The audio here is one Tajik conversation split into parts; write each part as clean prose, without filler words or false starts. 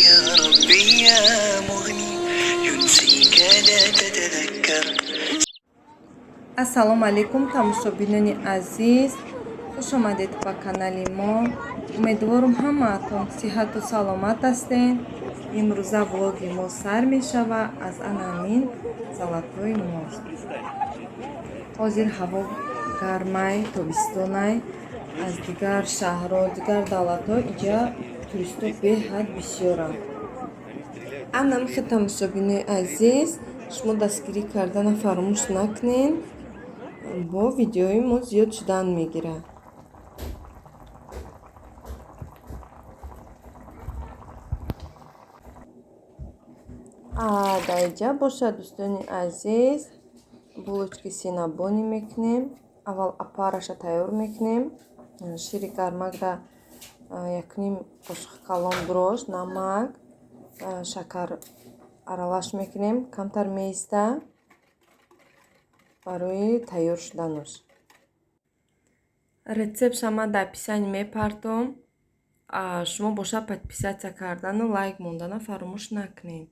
يا ربي يا مغني ينسيك لا تتذكر. Ассалому алайкум, тамошобинони азиз, хуш омадед ба канали мо. Умедворум, ҳамаатон сиҳату саломат ҳастед. Имрӯза влоги мо сар мешавад аз анамин Золотой мост. Ҳозир ҳаво гармай, тобистонай. Аз дигар шаҳрҳо, дигар давлатҳо иҷа туристҳо беҳад бисёранд. Анамихе, тамошобинои азиз, шумо дастгирӣ кардана фаромӯш накунед, бо видеои мо зиёд шудан мегирад. Дар иҷа бошад, дӯстони азиз, булочки синабонӣ мекунем. Аввал опараша тайёр мекунем. Шири гармакда 1,5 қошуқи калон дрожж, намак, шакар аралаш мекунем. Камтар меиста барои тайёр шуданаш. Рецептша ман дар описание мепартом. Шумо бошад, подписаться кардану лайк мондана фаромӯш накунед.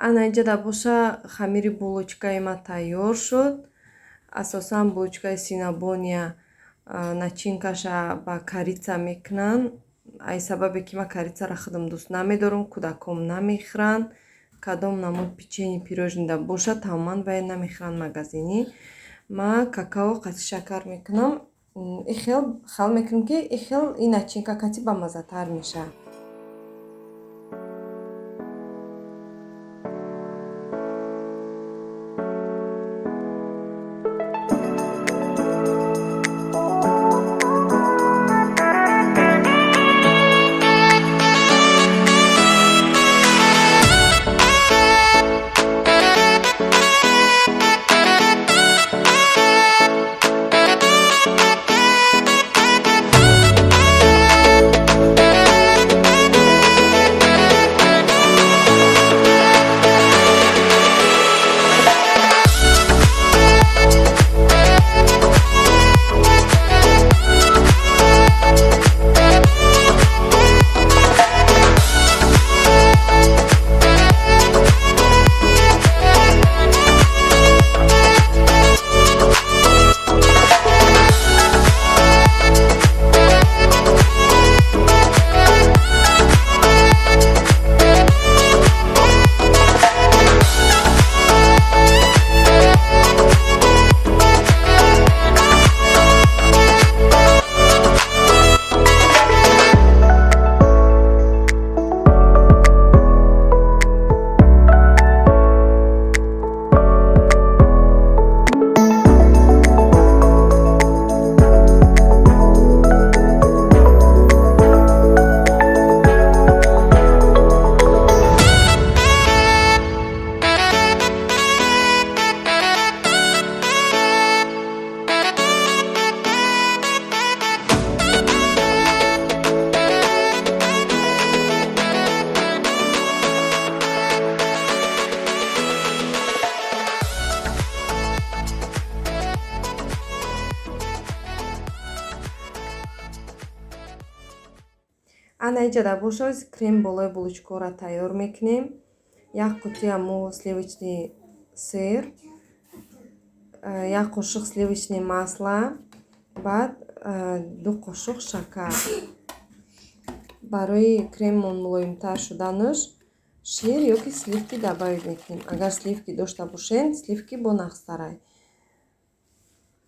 Ана инҷа боша, хамири булочкаи ма тайёр шуд. Асосан булочкаи синабония начинкаша ба корица мекунанд. Ай сабабе ки ман корицаро худам дӯст намедорам, кӯдаком намехӯранд. Кадом намуд печенье, пирожныйда бошад, тамоман вай намехӯранд магазинӣ. Ман какао қати шакар мекунам. Ихел хал мекунам, ки ихел ин начинка кати бамаззатар мешавад. Ана иҷада бошад, крем болои булочкаҳоро тайёр мекунем. Як қутия мо сливочный сыр, як қошуқ сливочный масло, баъд 2 қошуқ шакар. Барои креммон мулоимтар шуданаш шир ёки сливки добавить мекунем. Агар сливки дошта бошед, сливки бо нағзтарай.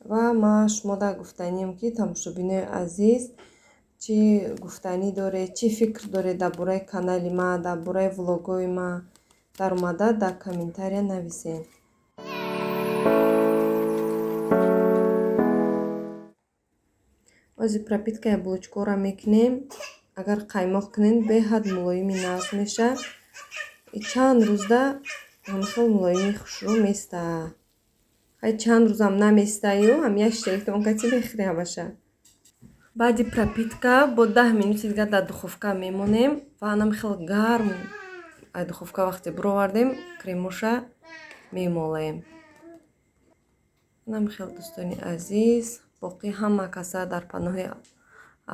Ва ман шумода гуфтанием, ки, тамошобинои азиз, чӣ гуфтанӣ доред, чӣ фикр доред дар бораи канали ман, дар бораи влогҳои ман, даромада дар комментария нависед. Ози пропиткаи булочкаҳоро мекунем. Агар қаймоқ кунед, беҳад мулоими нағз мешавад. Чанд рӯзда ҳамихел мулоими хушрӯ места. Хай, чанд рӯзам наместаю, ҳам як шиштагитон кати мехӯри ҳамаша. Баъди пропитка бо 10 минути дигар дар духовка мемонем ва анам хел гарм ай духовка вақте бировардем, кремоша мемолем. Анам хел, дӯстони азиз, боқӣ ҳама каса дар паноҳи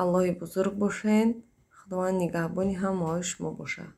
Аллоҳи бузург бошед. Худованд нигаҳбони ҳамаҳои шумо бошад.